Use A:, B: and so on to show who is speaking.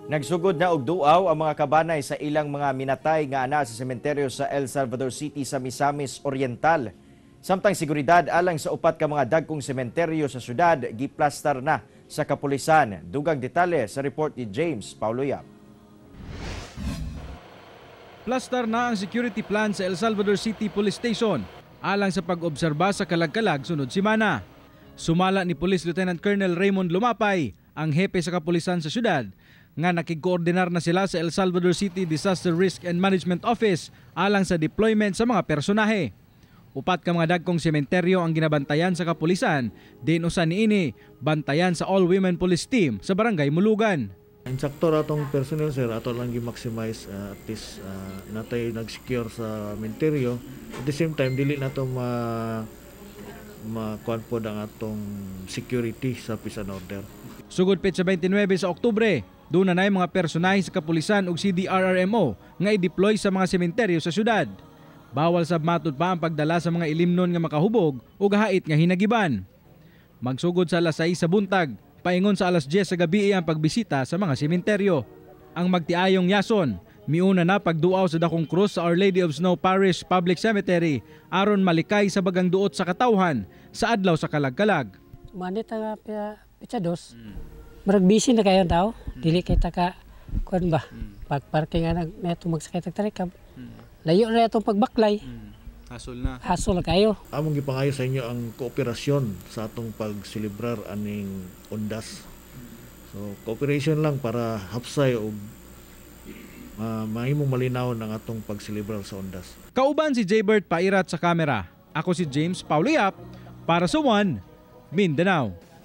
A: Nagsugod na og duaw ang mga kabanay sa ilang mga minatay nga ana sa sementeryo sa El Salvador City sa Misamis Oriental. Samtang seguridad alang sa upat ka mga dagkong sementeryo sa syudad giplastar na sa kapulisan. Dugang detalye sa report ni James Paulo Yap.
B: Plastar na ang security plan sa El Salvador City Police Station alang sa pag-obserba sa kalag-kalag sunod simana. Sumala ni Police Lieutenant Colonel Raymond Lumapay, ang hepe sa kapulisan sa syudad, nga nakigkoordinar na sila sa El Salvador City Disaster Risk and Management Office alang sa deployment sa mga personahe. Upat ka mga dagkong sementeryo ang ginabantayan sa kapulisan, din usa niini bantayan sa All Women Police Team sa Barangay Mulugan.
C: Insakto ra atong personnel, sir, ato lang gi-maximize, at least natay nag-secure sa menteryo. At the same time, dili nato ma makuan pod ang atong security sa peace and order.
B: Sugod petsa 29 sa Oktubre, doon na mga personahe sa kapulisan ug CDRRMO nga i-deploy sa mga sementeryo sa syudad. Bawal sab matud pa ang pagdala sa mga ilimnon nga makahubog o gahait nga hinagiban. Magsugod sa alas 6 sa buntag, paingon sa alas 10 sa gabi ang pagbisita sa mga sementeryo. Ang magtiayong yason, miuna na pagduaw sa dakong krus sa Our Lady of Snow Parish Public Cemetery aron malikay sa bagang duot sa katawhan sa adlaw sa kalag-kalag.
D: Manit ang petsa 2. Murag busy na kayo tao. Dili kay taka kuan ba. Pag parking nga nag neto magsakay tag trikab. Layo na itong pagbaklay.
B: Hasol na.
D: Hasol na kayo.
C: Among gipangayo sa inyo ang kooperasyon sa atong pagselebrar aning Undas. So cooperation lang para hapsay og mahimong malinaw ang atong pagselebrar sa Undas.
B: Kauban si Jaybert Pairat sa kamera. Ako si James Paulo Yap para sa One Mindanao.